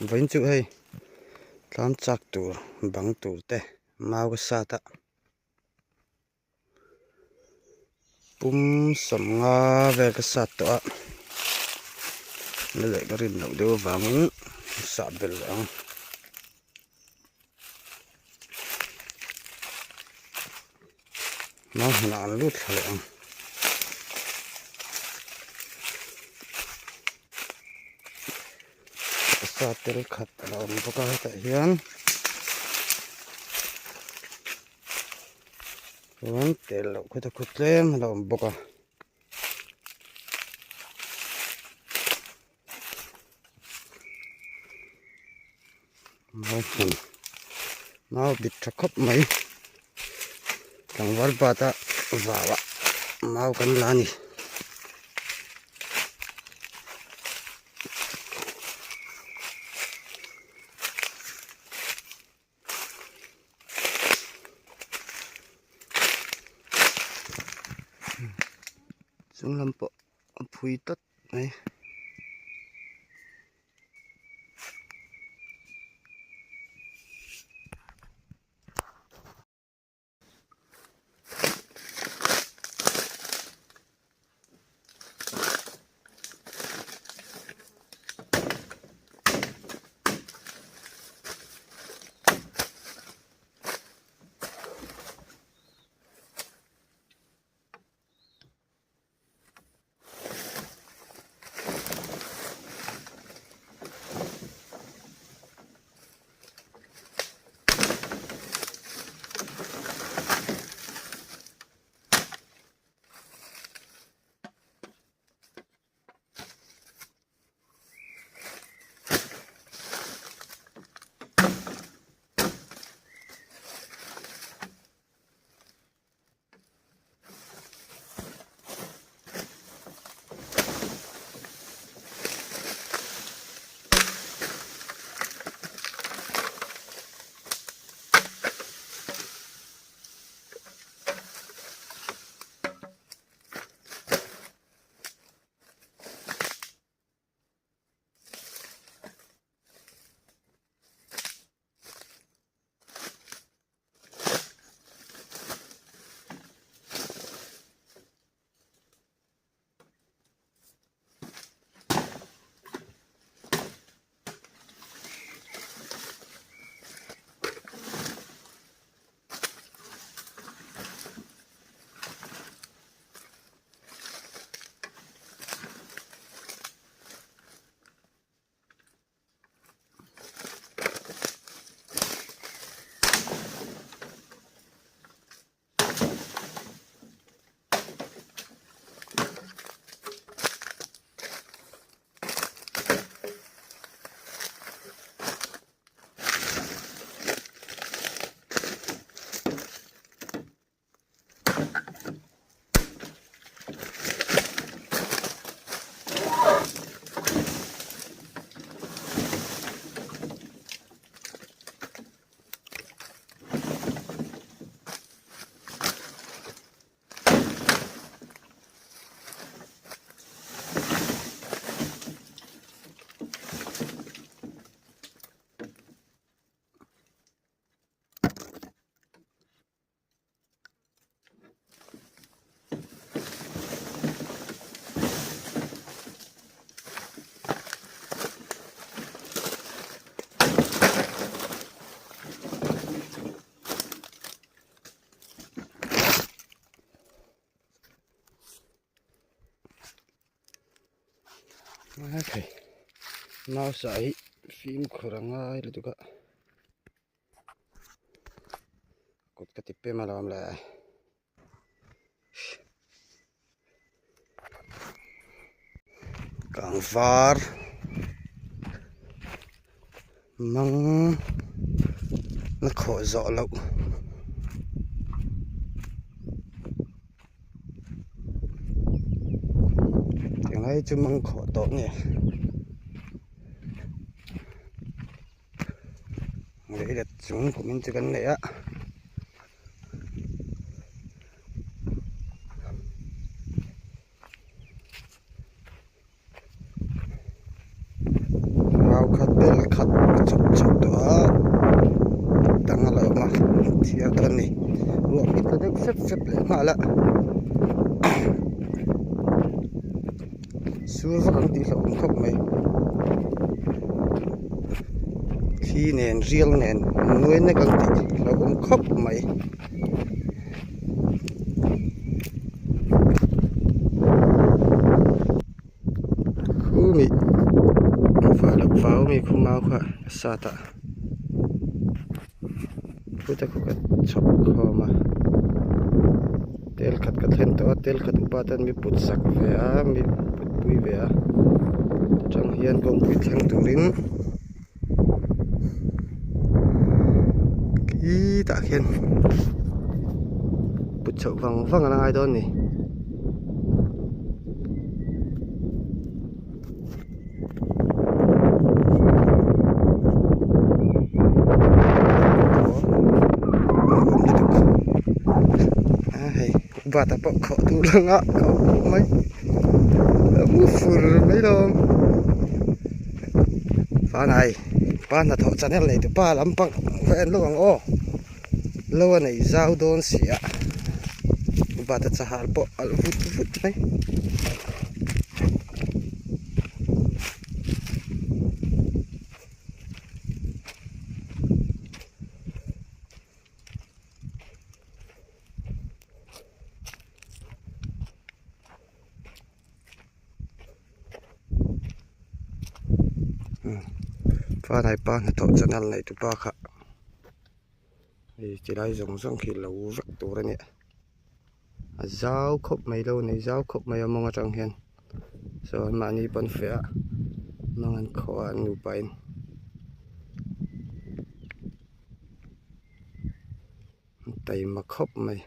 Vawiin chu hei tlam chak tur bang tur te mau ka sat a pum sawmnga vel ka sat tawh a la leh ka rin loh deuh avangin sah belh leh ang. Mau hmunah an lut thla leh ang. Sa tel khat a lo awm bawk a hetah hian chuan tel loh khawt a khaw tlem a lo awm bawk a. Mau hmun mau bit tha khawp mai tlangval bat a vau ah mau kan la a ni. Chung lam pawh a phui tlat mai. Nausa hi fimkhur a ngai lutuk a. Kut ka ti pem alawm le. Kang var mang na khawh zawh loh. Tinglai chu mang khawh tawh nge. Lei let chung kum in chu kan nei a. Rau khat vel. nghal a sur vak ang tih hlauhawm khawp mai thli nen rial nen an nuai nek ang tih hlauhawm khawp mai. Khumi vah loh vau mi khu mau kha a sat a khute khu ka chhawp khawm a tel khat ka thlen tawh a tel khat upa ten mi put sak ve a mi put pui ve a atang hian kawngpui thleng turin khitah khian put chhoh vang vang a la ngai dawn a ni. Hei bata pawh khawh tur anga ka awm khawp mai a mu fur mai lo panai pa hnathawh channel nei tu pa lampang va en lawk ang aw lo a nei zau dawn si a bata chahal pawh alh vut vut mai. Fanai pa hnathawh channel nei tu pa kha hei ti lai zawng zawng khi lo vek tur a nia a zau khawp mai lo nei zau khawp mai a mawng atang hian saw an mahni pawn feh a mawng an khawh a an nupa in. Taima khawp mai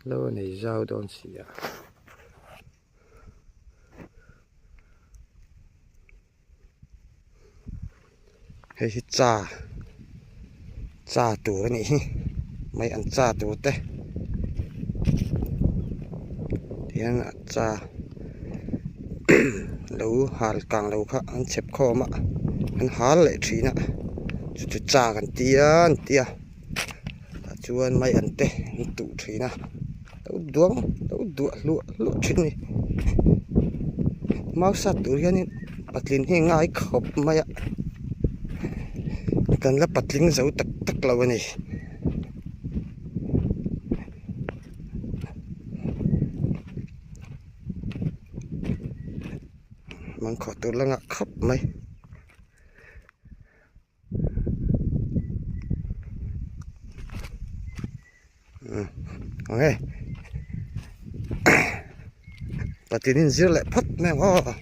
lo a nei zau dawn si a hei hi cha cha tur a nih hi mai an cha tur te tihian a cha lo hal kang lo kha an chhep khawm a an hal leh thin a chu chu cha kan tia an tia tah chuan mai an te an tuh thin a lo duang lo duah hluah hluah thin a ni mau sat tur hianin patling hi ngai khawp mai a kan la patling zo tak tak lo a ni. Mangkhawh tur la ngah khawp mai. Ang e patling in zir leh phawt mai ang aw.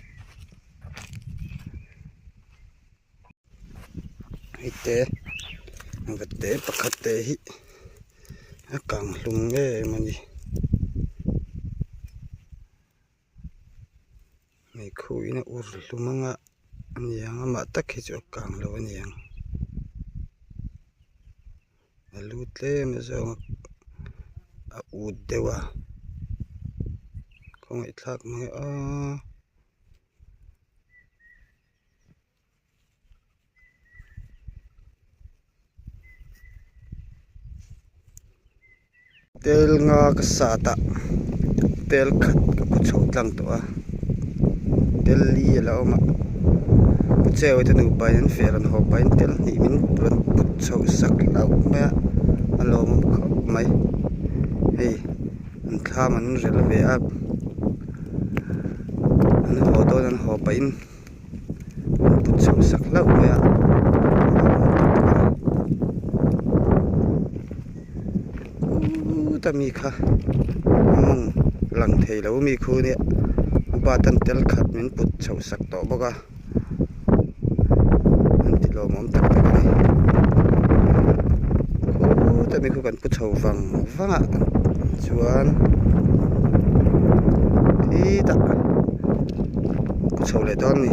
Hei te va te pakhat te hi a kang hlum em a ni meikhu in a ur hlum anga a ni ang amah tak hi chu a kang lo a ni ang a lu tlem a zawng a ut deuh a khawngaih thlak mai a. Tel nga ka sat a tel khat ka pu chho tlang tawh a tel li a la awm a pu cheu te nupa in an feh rawn haw pahin tel hnih min rawn put chho sak hlauh mai a a lawmawm khawp mai hei an thlam an rel ve a an haw dawn an haw pahin. An put chho sak hlauh mai a khuta mi kha a mawng lang thei lo mi khu nia upa tan tel khat min put chho sak tawh bawk a an ti lawmawm tak tak a ni khuta mi khu kan pu chho vang vang a chuan khitah. Ka chho leh dawn a ni.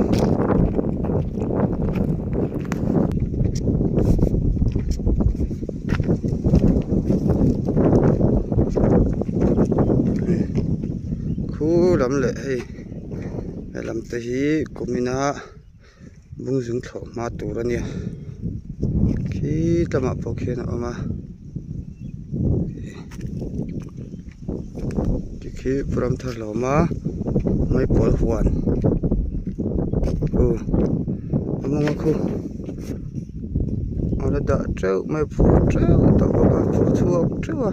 Khu lam leh hei helam te hi kumina bungzung thlawh hma tur a nia. Khi lamah pawh khian a awm a tikhi pu Ramthar lo awm a maipawl huan aw a mawng a khu a la dah teuh mai a phur teuh tawh bawk a phur chhuak teuh a.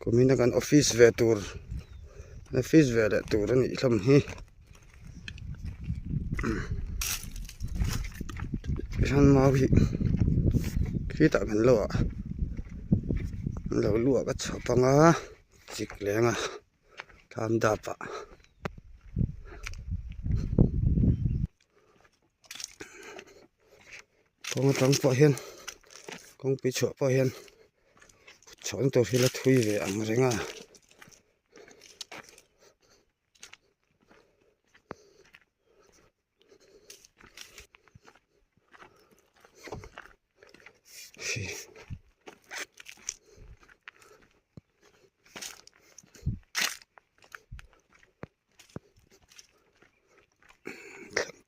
Kumin a kan office ve tur office ve leh tur a nih hlawm hi tichuan mau hi khitah kan lo ah an lo luak a chhawp anga chik leng a thlam dap ah. Kawng atang pawh hian kawngpui chhuah pawh hian chhawn tur hi la thui ve ang reng a.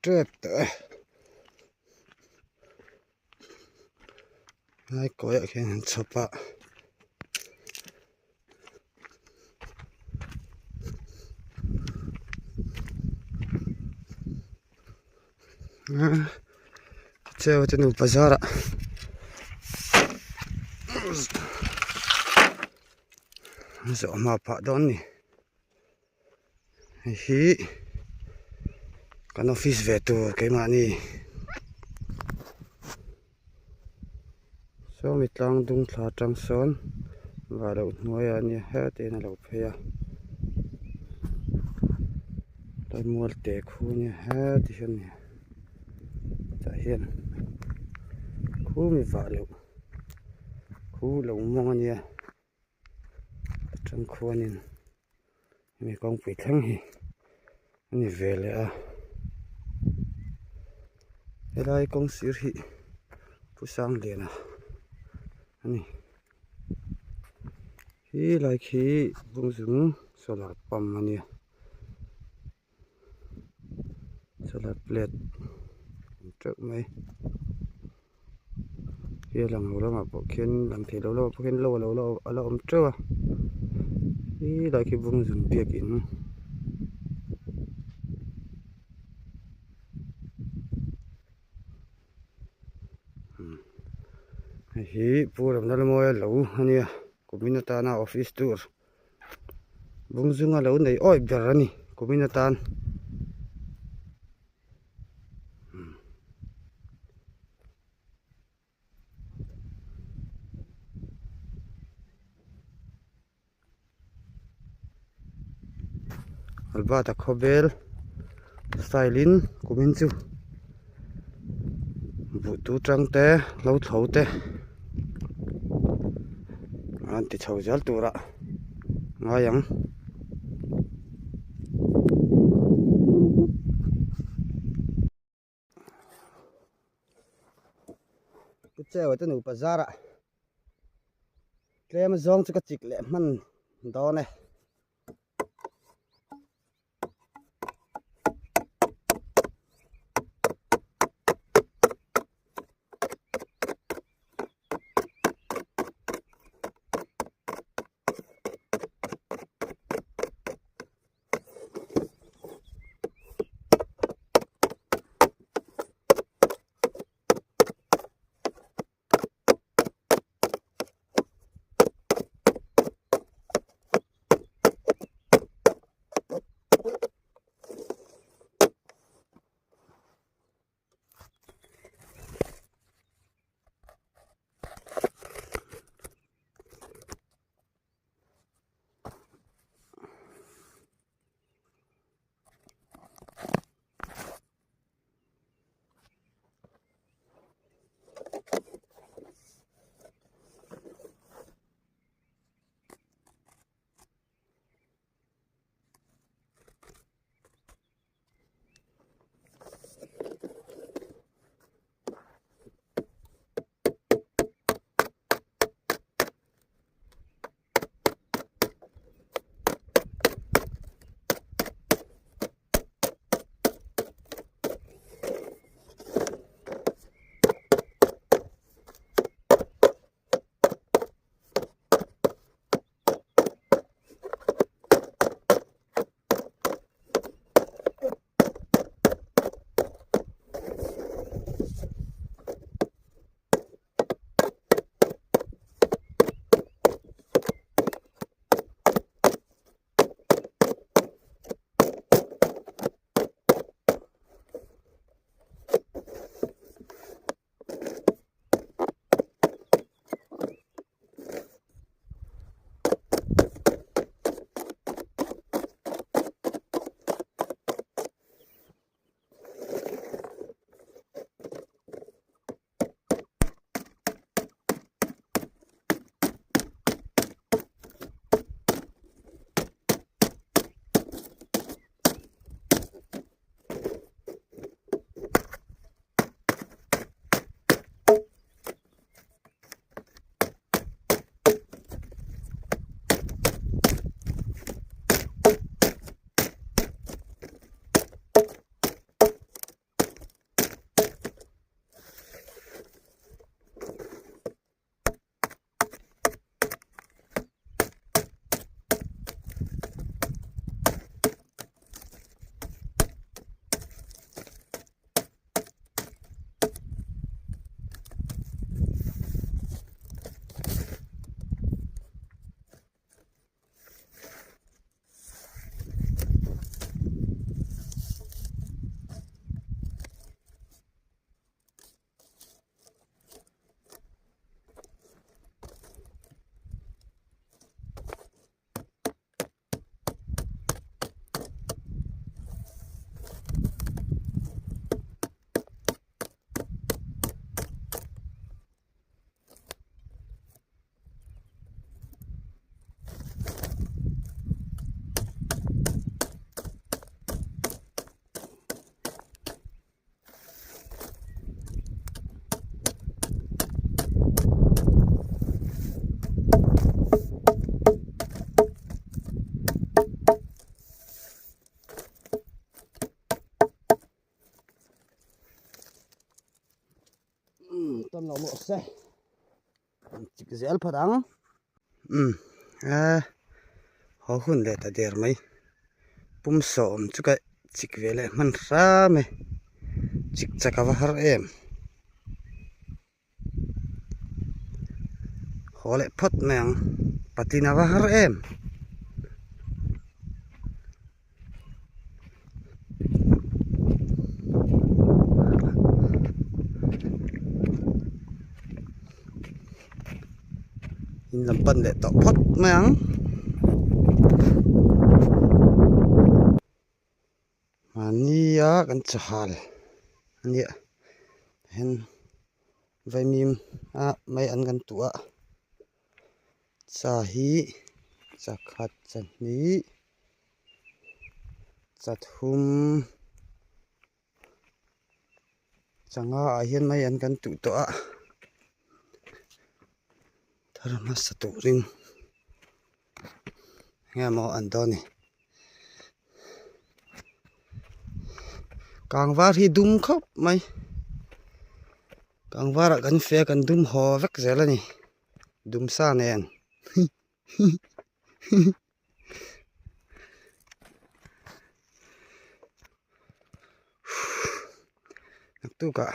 Tep tawh e lai kawi ah khian an chhawp a cheu te nupa zarah zawh hma phah dawn a ni. Hei hi kan office ve tur keimahni sawmi tlang dung thla atang sawn vah loh hnuaiah a nia hetin a lo phei a tlai mual te khu a nia heti hian a ni tah hian khumi vah loh khu lo mawng a nia. Atang khuanin hemi kawngpui thleng hi a ni ve leh a helai kawng sir hi Pu Sangliana a ni he lai khi bungzung solar pump a nia solar plate awm teuh mai he a lang lo lamah pawh khian lang thei lo lamah pawh khian lo a la awm teuh a helai khi bawngzun biakin hei hi Pu Ramlalmawia lo a nia kumin atana office tur. Bungzunga lo nei awih ber a ni kumin atan Albert-a khawvel style in kumin chu buh tu tang te lo thlo te. An ti chho zel turah ngai ang. Pu Cheua te nupa zarah tlem zawng chu ka chik leh hman dawn e. se. An chik zel phawt ang. Umm eh haw hun leh ta der mai. Pum sawm chu ka chik ve leh hman hram e. Chik chak a va har em. Haw leh phawt mai ang. Patlin a va har em. In lam pan leh tawh phawt mai ang. Mahnia kan chahal a nia hen vaimim a mai an kan tuah a cha hi chakhat chahnih chathum changa ah hian mai an kan tuh tawh a thar hmasa turin enge maw an dawn ni kangvar hi dum khawp mai kangvarah kan feh a kan dum haw vek zel a ni dum sa nen. Naktukah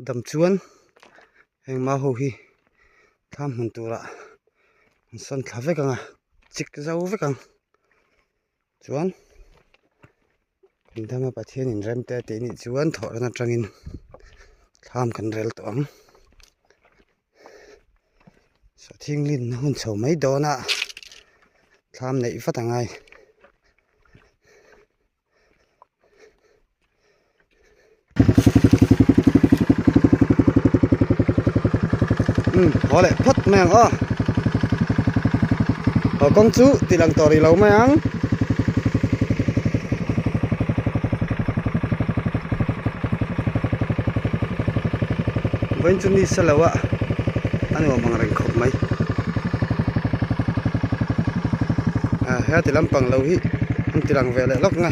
dam chuan heng mau ho hi thlam hmun turah an sawn thla vek ang a chik zo vek ang chuan kan dama Pathian in rem te a tih anih chuan thawh ran atangin thlam kan rel tawh ang. Sawhthing lin hun chho mai dawn a thlam neih vat a ngai. Umm haw leh phawt mai ang aw haw kawng chu tih lang tawh rih lo mai ang. Vawiin chu ni sa lo a a nuam ang reng khawp mai ah he ti lampang lo hi an ti lang ve leh lawk nga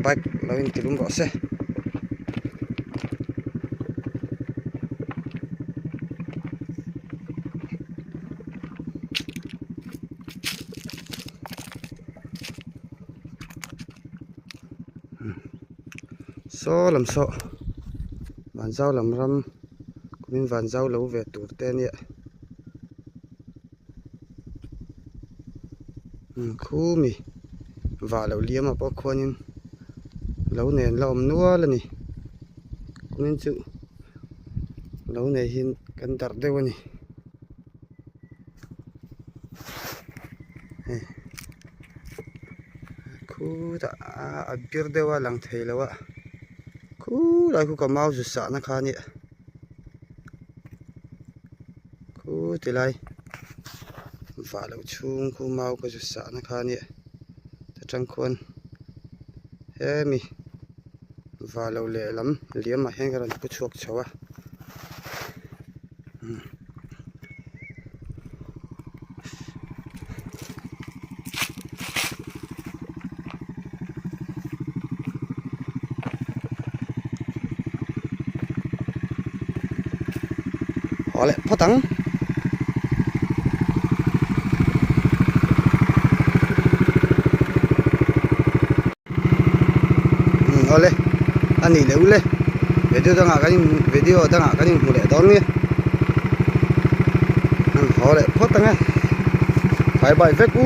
bike lo in ti lum rawh se. Saw lam saw vanzau lam ram kumin vanzau lo ve tur te ania khumi vah loh liam ah pawh khuanin lo nen la awm nual a ni kumin chu lo nei hi kan darh deuh a ni. Hei khutah a bir deuh a lang thei lo a khulai khu ka mau zu sahna kha a nia khu ti lai vah loh chhung khu mau ka zu sahna kha a nia ta tang khuan hemi vah loh lehlam liamah hian ka rawn pu chhuak chho a. Haw leh phawt ang. Awle a nih leh ule video dangah kan in video dangah kan inhmu leh dawn nge an haw leh phawt ang e bye bye vek u.